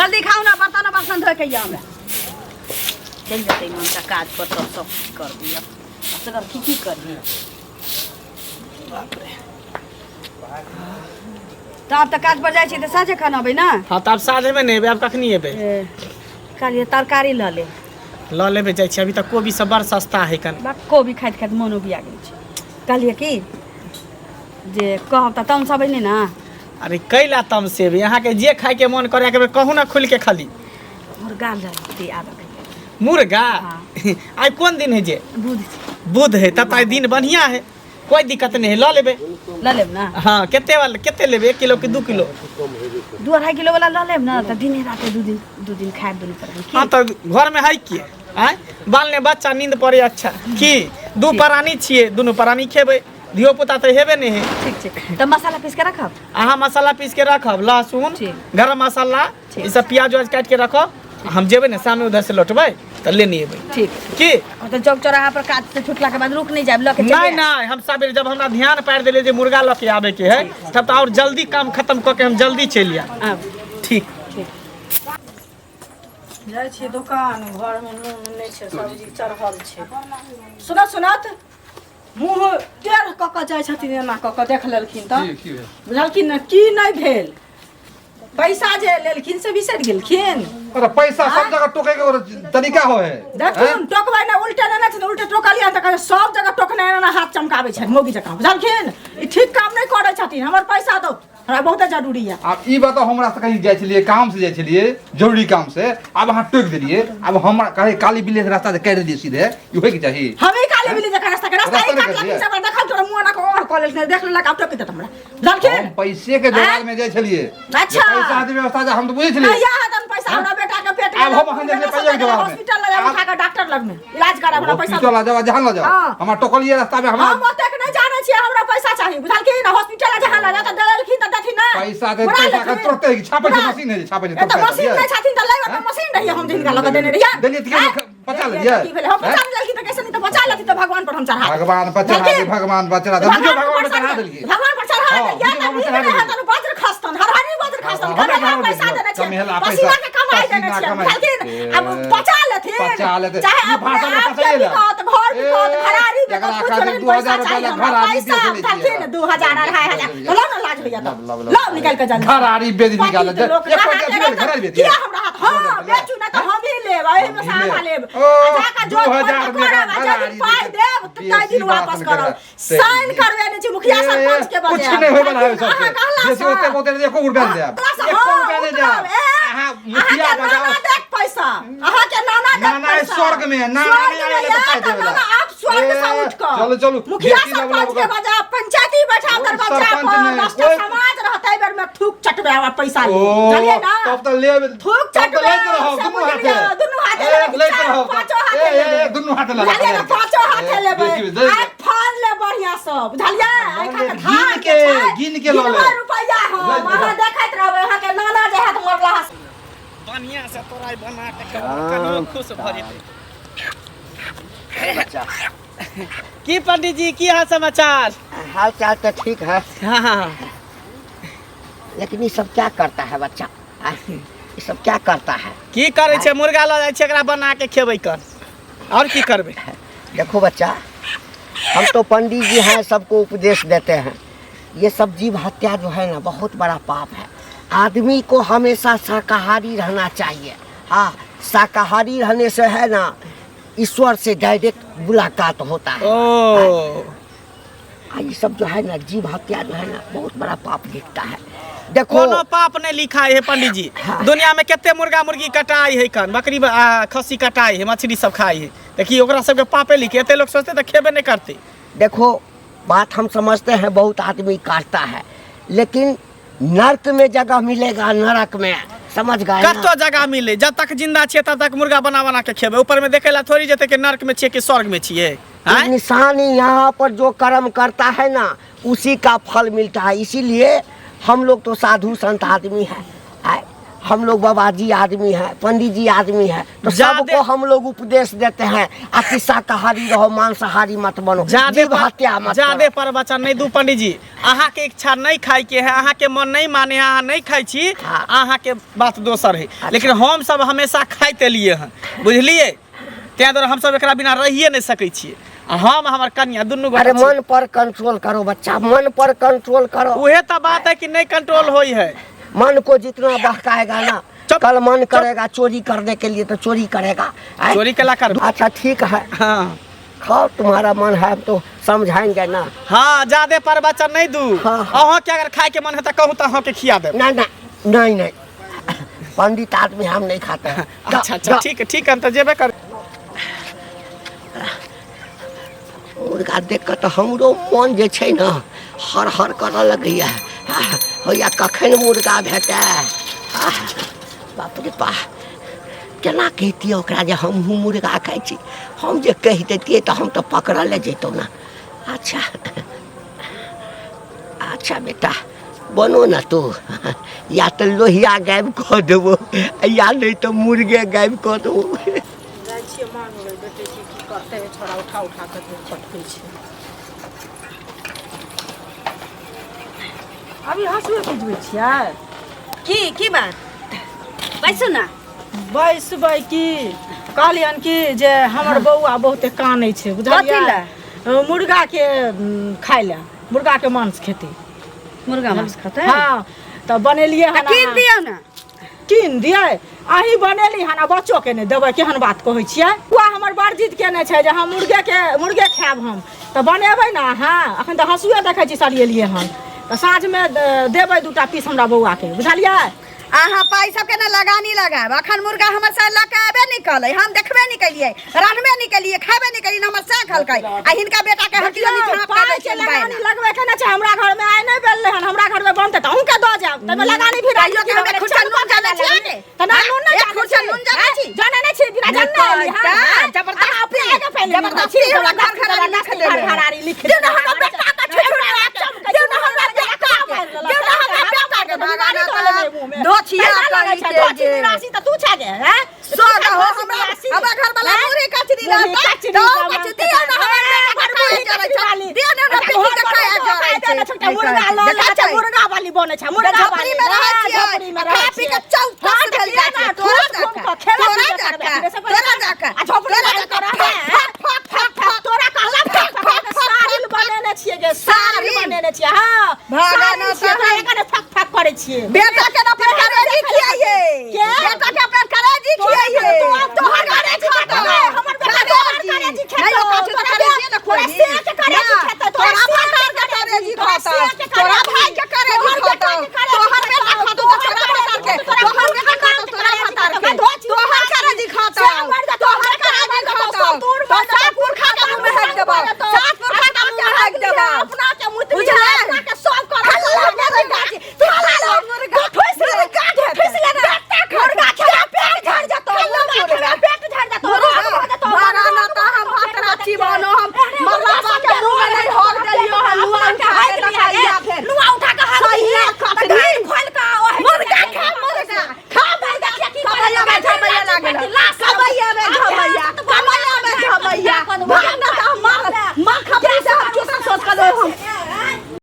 जल्दी खाउ ना, बर्तन बासन धोए के यऽ हमरा। चलि जेतै मनका काज पर, तब सब किछु कर दिअ। असगर की की करही? बाप रे। तऽ आब तऽ काज पर जाइ छी तऽ साँझे खाना अबै ने? हँ, तऽ आब साँझमे नहि एबै, आब कखनी एबै? ए, कहलियै तरकारी लऽ लेब। लऽ लेबै, जाइ छी। अभी तऽ कोबी सब बड़ सस्ता है कन। बाप, कोबी खाइत खाइत मोन उबिया गेल छै। कहलियै कि जे कहब तऽ तमसबै नहि ने? अरे, कैला तमसेबै? अहाँके जे खायके मन करे, अहाँके कहू ने, खुलि के खाली। मुर्गा लऽ लेती आबऽ। मुर्गा? हाँ। आइ कोन दिन है जे? बुध छै। बुध है, तब तऽ आइ दिन बढ़िया है, कोई दिक्कत नहीं है, लऽ लेबै। लऽ लेब ने? हाँ, कते वाला, कते लेबै? 1 किलो कि 2 किलो? 2-2.5 किलो वाला लऽ लेब ने, तऽ दिने राते 2 दिन 2 दिन खायब दुनू प्राणी की। हाँ, तऽ घर में है की आँय? बाल ने बच्चा नींद पड़े। अच्छा, की दू प्राणी छियै, दुनू प्राणी खेबै, धियो पुता तऽ हेबे नहि है। ठीक छै, तऽ मसाला पीस के रखब। अहाँ मसाला पीस के रखब, लहसुन, गरम मसाला, ई सब प्याज उयाज काटि के रखब। हम जेबै ने शाममे, उधर से लौटबै तऽ लेने एबै। ठीक। की? तऽ चौक चौराहा पर काज से छुटला के बाद रुक नहीं जायब, लऽ के चलि नहीं। आयब। नहीं, हम सबेरे जब हमरा ध्यान पारि देलियै जे मुर्गा लऽ के आबे के है, तब तऽ और जल्दी काम खत्म कऽ के हम जल्दी चलि आयब। आब। ठीक। ठीक। जाइ छियै दोकान, घरमे नून नहि छै, सब्जी चढ़ल छै। सुनत सुनत मुँह टेढ़ कऽ कऽ जाइ छथिन, एना कऽ कऽ देख लेलखिन तऽ की की भेल? बुझलखिन ने की नहि भेल? पैसा जे लेलखिन से बिसरि गेलखिन। अरे, पैसा सब जगह टोके के एगो तरीका हो है। देखथुन, टोकबै ने, उल्टे ने छथिन, उल्टे टोकलियै तऽ कहै सब जगह टोकने एना हाथ चमकाबै छथि मौगी जकाँ। बुझलखिन, ई ठीक काम नहि करै छथिन। हमर पैसा दौ, हमरा बहुते जरूरी यऽ। आब ई बताउ, हमरा से कहीं जाइ छलियै, काम से जाइ छलियै, जरूरी काम से, आब अहाँ टोकि देलियै। आब हमरा कहे काली बिल्ली के रास्ता से काटि देलियै सीधे, ई होइके चाही? हम ही काली बिल्ली जकाँ रास्ता के रास्ता रास्ता ही नहि काटलखिन। काटलियै। से देखल तोरा मुँह एना कऽ और कऽ लेलखिन, देख लेलक, आब टोकि देत हमरा। बुझलखिन? हम पैसे के जोगाड़ में जाइ छलियै। अच्छा। जे पैसा के व्यवस्था जे हम तऽ बुझै छलियै। कहिया हेतन पैसा? हमरा बेटा के पेट आब हम अहाँ देखले पैसा के जोगाड़ में। हॉस्पिटल लऽ जाब उठा के, डॉक्टर लग में इलाज कराब, हमरा पैसा हॉस्पिटल लऽ जाओ, जहाँ लऽ जाओ। हाँ। हमरा टोकलियै रास्ता में हमरा। हम ओतेक नहि जानै छियै, हमरा पैसा चाही, बुझलखिन? हॉस्पिटल जहाँ लऽ जाओ तऽ देलखिन तऽ देथिन ने। पैसा दे बुला पैसा के लेथिन। तुरते छापै छै बुला। मशीन है जे छापै छै ए तऽ तुरते। मशीन नहि छथिन तऽ लैबे तऽ मशीन रहियै हम जिनका लऽ कऽ देने रहियै। देलियै तऽ की बचा लेलियै? की भेलै? हम बचा लेलखिन तऽ कैसे नहि? तऽ बचा लेथिन तऽ भगवान पर हम चढ़ा देब। भगवान पर चढ़ा दे। बुझलखिन? भगवान पर चढ़ा दे, बुझियौ भगवान पर चढ़ा पर देलियै। भगवान पर चढ़ा हाँ, देलियै बुझियौ तऽ भगवान पर चढ़ा नीक देलियै। रहत, वज्र खसतन, हरहरी वज्र खसतन। हमरा कमेला भगवान पैसा देलियै, देने छियै, कमेला पैसा, पसीना के कमाई देने पसीना छियै, कमाई। बुझलखिन? आब बचा लेथिन, बचा लेथिन। चाहे ई अपने भाषा मे आप के फंसाइए ला। बिकत, घर बिकत, ए, घरारी बिकत, जकरा कुछ खातिर लेकिन 2000 पैसा रुपया चाही ला हमरा, घरारी पैसा बेच लै छियै। बुझलखिन? 2000 2500 लाउ ने, लाज होइया तऽ लब, लब, लब। लाउ निकालि कऽ जल्दी। घरारी बेच निकाल पतित लोक एको नहा रुपया के दियौ, रहत, घरारी बेच किया दियौ। हमरा हाथ? हाँ, बेचू ना तऽ हम ही लेब, एहिमे से आधा लेब। ओ, आ जाके जोत 2000 खोद में करब, आ घरारी जब पाइ बेच- देब तऽ ताहि दिन बेसी वापस बात करब। करब। साइन करबे नहि छी मुखिया ए, सरपंच के कुछ बजाय। नहीं होय वाला है सबसे। अहाँ कहला बेसी से। ओते ओते एको रुपया नहि देब। कहला से, एको हाँ, रुपया नहि उतरब, देब। ए, अहाँ मुखिया अहाँके बजाओ। नाना देत पैसा, अहाँके नाना देत नाना पैसा। स्वर्ग में है, नाना स्वर्ग नहीं में आएगा तो या पाइ तऽ देबे ला। नाना आप स्वर्ग से ए, उठ कऽ चलू, चलू, मुखिया बेसी लब लब सरपंच के कर। बजाय पंचायती बैठा कोइ दरवाजा सरपंच पर नहि, 10 टा कोइ- समाज रहतै, एहि बेर में थूक चटबै आ पैसा ओ लेब, बुझलियै ना? तब तऽ लेब, थूक तब तऽ चटबै, लैत रहब से दुनू बुझलियै, हाथे। दुनू हाथे ए, लेबै, लैत चारि, रहब। पाँचो हाथे ए, ए, लेबै। दुनू हाथे लऽ बुझलियै ने? पाँचो हाथे ए, लेबै। बेसी बेसी। आइ फल ले बढ़िआँ सँ, बुझलियै? आइ खा कऽ गिन धान के, छै, गिन के लऽ ले। गिनबै रुपैआ हम, लऽ ले। अहाँ देखैत रहबै, अहाँके नाना जे हैत मरलाहा। बढ़िया से तोरा ई बना के खेबौ, कनियो खुश भऽ जेतै। बच्चा। की पंडित जी, की हाल समाचार? हाल चाल तो ठीक है। हाँ हाँ लेकिन ये सब क्या करता है बच्चा? आ, ये सब क्या करता है? की करै छै? मुर्गा लऽ जाइ छै, एकरा बना के खेबै कर, और की करबै? देखो बच्चा, हम तो पंडित जी हैं, सबको उपदेश देते हैं। ये सब जीव हत्या जो है ना, बहुत बड़ा पाप है। आदमी को हमेशा शाकाहारी रहना चाहिए। हाँ, शाकाहारी रहने से है ना, ईश्वर से डायरेक्ट मुलाकात होता है। ओ। आ ये सब जो है ना, जीव हत्या जो है ना, बहुत बड़ा पाप लिखता है, देखो। कोनो पाप नहीं लिखा है पंडित जी। दुनिया में कते मुर्गा मुर्गी कटाई है कन, बकरी खस्सी कटाई है, मछली सब खाई है, देखिए ओकरा सबके पापे लिखे? एते लोग सोचते तो खेबे नहीं करते। देखो, बात हम समझते हैं, बहुत आदमी काटता है, लेकिन नर्क में जगह मिलेगा, नरक में, समझ गए ना? कतो जगह मिले, जब तक जिंदा छियै तब तक मुर्गा बना बना के खेबै। ऊपर में देखे ला थोड़ी जेते कि नर्क में छियै कि स्वर्ग में छियै, आँय? इंसान यहाँ पर जो कर्म करता है ना, उसी का फल मिलता है। इसीलिए हम लोग तो साधु संत आदमी हैं, आय, हम लोग बाबा जी आदमी है, पंडित जी आदमी है, तो ज्यादे- सबको हम लोग उपदेश देते हैं आ कि शाकाहारी रहो, मांसाहारी मत बनो, जादे जीव हत्या मत जादे करो। पर बच्चा नहीं दू पंडित जी, अहाँ के इच्छा नहीं खाए के है, अहाँ के मन नहीं माने है, अहाँ नहीं खाई छी, हाँ। अहाँ के बात दोसर है, लेकिन हम सब हमेशा खाइते लिए हैं, बुझलिए? ताहि दुआरे हम सब एकरा बिना रहिए नहीं सकै छियै। आ हम हमर कनिया दुनू गोटा अरे छी। मन पर कंट्रोल करो बच्चा, मन पर कंट्रोल करो। उहे तो बात है कि नहीं कंट्रोल होई है। मन को जितना बहकाएगा ना, चुप, कल मन चुप। करेगा चोरी करने के लिए तो चोरी करेगा। आए? चोरी केला कर। अच्छा ठीक है, हाँ खाओ, तुम्हारा मन है तो समझाएंगे ना। हाँ, ज्यादे पर बच्चा नहीं दू। हाँ, हाँ। अहाँ के अगर खाए के मन है तो कहूँ तो अहाँ के खिया देब। ना ना नहीं नहीं, पंडित आदमी हम नहीं खाते हैं। अच्छा अच्छा ठीक है, ठीक है, हम तो जेबे कर। मुर्गा देख कऽ तऽ हमरो मन जे छै ने हर हर करऽ लगैया, होइया कखन मुर्गा भेटै। बाप रे बा, केना कहितियै ओकरा जे हमहूँ मुर्गा खाइ छी। हम जे कहि दैतियै तऽ हम तऽ पकड़ले जैतहुँ ने। अच्छा अच्छा बेटा बनो ना तू, या तऽ लोहिया गायब कऽ देबो या नहि तऽ मुर्गे गायब कऽ देबो। जाइ छियै मांगबै, बेटे की की करतै छोड़ा, उठा उठा कऽ पटकै छै। अभी हँसुए बुझबै छियै। की की बात? बैसू ना। बैसबै की, कहलियन कि जे हमर बौआ बहुते कानै छै, बुझलियै? कथी लए? मुर्गा के खाय लए, मुर्गा के मांस खेतै। मुर्गा मांस खेतै? हाँ, तऽ बनेलियै हन। तऽ कीन अहाँ। दियौ ने। कीन दियै? अहीं बनेली हन आ बच्चो के नहि देबै, केहन बात कहै छियै? बौआ हमर बड़ जिद केने छै जे हम मुर्गे के मुर्गे खायब। हम तऽ बनेबै ने अहाँ? अखन तऽ हँसुए देखै छी सरियेलियै हन, तऽ साँझमे देबै दूटा पीस हमरा बौआके, बुझलियै? अहाँ पाइ सबके ने लगानी लगायब। अखन मुर्गा हमर साल लऽ कऽ एबे नहि कलै, हम देखबे नहि केलियै, रान्हबे नहि केलियै, खेबे नहि केलियै, हमर सएह खलकै आ हिनका बेटा के हड्डी वाली देखियौ, झाँप पाइ दै के छियनि। लगानी लगबै के नहि छै। हमरा घरमे आइ नहि बेललै हन, हमरा घरमे बनतै तऽ अहूँके दऽ जायब, ताहिमे लगानी भी कहियो के हमे खुर्चा नून जानै छियै ने? तऽ नहि नून नहि एक जानै खुर्चा छी। नून जानै छी? जानै नहि छी, बिना नहि जानने एली हन, कहता, हैं? जबरदस्ती, अहाँ अपने आगे पहिले जबरदस्ती लिखै छी, हमरा घर घरारी लिख जबरदस्ती देबै। घर घरारी लिख देउ ने देबै। हमरा बेटा के छुछुरा, देउ ने हमरा बेटा के, देउ ने हमरा बेटा के। बीमारी भगाना धऽ लेने मुँह में। दोछिया केना लगै छै? कही के दोछी जे। निराशी तऽ तू छे गे, हैं? सो रहो, हमरा हमरा घर वाला मुरही कचरी मुरही रहता कचरी तो का कचरी दियौ ने हमर बेटा के खाए जरै छै, दियौ ने हमरा बेटी के खाए जरै छै। मुर्गा लऽ देखै लै छै, छै? मुर्गा वाली बनै छै, मुर्गा झोपड़ी वाली में रहै हाँ, छियै, झोपड़ी में रहै खा पी के छियै। चौकस हाँ, भेल तऽ जाइ किया छै। ना, तोरा ठूस घूम जाके, कऽ खेबै तोरा पीबै जाके, करबै, से पहिले तोरा जाके, आ झोपड़ी तोरा वाली जाके, करबै, फक, हैं? फक, फक, फक, तोरा कहला फक, फक, फक, सारिल बनेने छियै गे, सारिल सारिल। बनेने छियै, हाँ, भगवान सारिल छियै, तहन। तोरा कने फक फक करै छियै। बेटा के अपन करेजी खियाइए, के? बेटा के अपन करेजी खियाइए। तोहर करेजी खेतौ, हमर बेटा तोहर करेजी खेतौ, नहीं, ओकरा से तोरा करेजी ने तोरा खोजी। से के करेजी ना, खेतौ, तोरा से के भातार के करेजी तोरा खेतौ, से के तोरा करेजी, भाई के करेजी तोहर खेतौ, बेटा के करेजी तोहर बेटा खेतौ, खेतौ, तोहर तोरा भातार के, तोरा तोहर बेटा खेतौ, तोरा भातार के, तोहर करेजी खेतौ, तोहर करेजी खेतौ, तो सात पुरखा के मुंह में हक देबौ, सात पुरखा के मुंह में हक देबौ। अपना के मुतली बुझलै? अपना के सब कर हल्ला मुर्गा, हल्ला मुर्गा, ठुस ले, मुर्गा ठुस ले ना, मुर्गा खेला पेट झड़ जतो, मुर्गा खेला पेट झड़ जतो, रोग भऽ जेतौ, भगाना तऽ हम भात राची बनो, हम मरला के मुंह में नहीं हक देलियो हन। नुआ उठा के देखैया फेर नुआ उठा के हक सहिया दिही, कटनी। तऽ गाड़ खोलि कऽ ओहि मुर्गा खा, मुर्गा खा मुर्गा खा, की कबैया में झबैया लागल, कबैया में झबैया, कबैया में झबैया।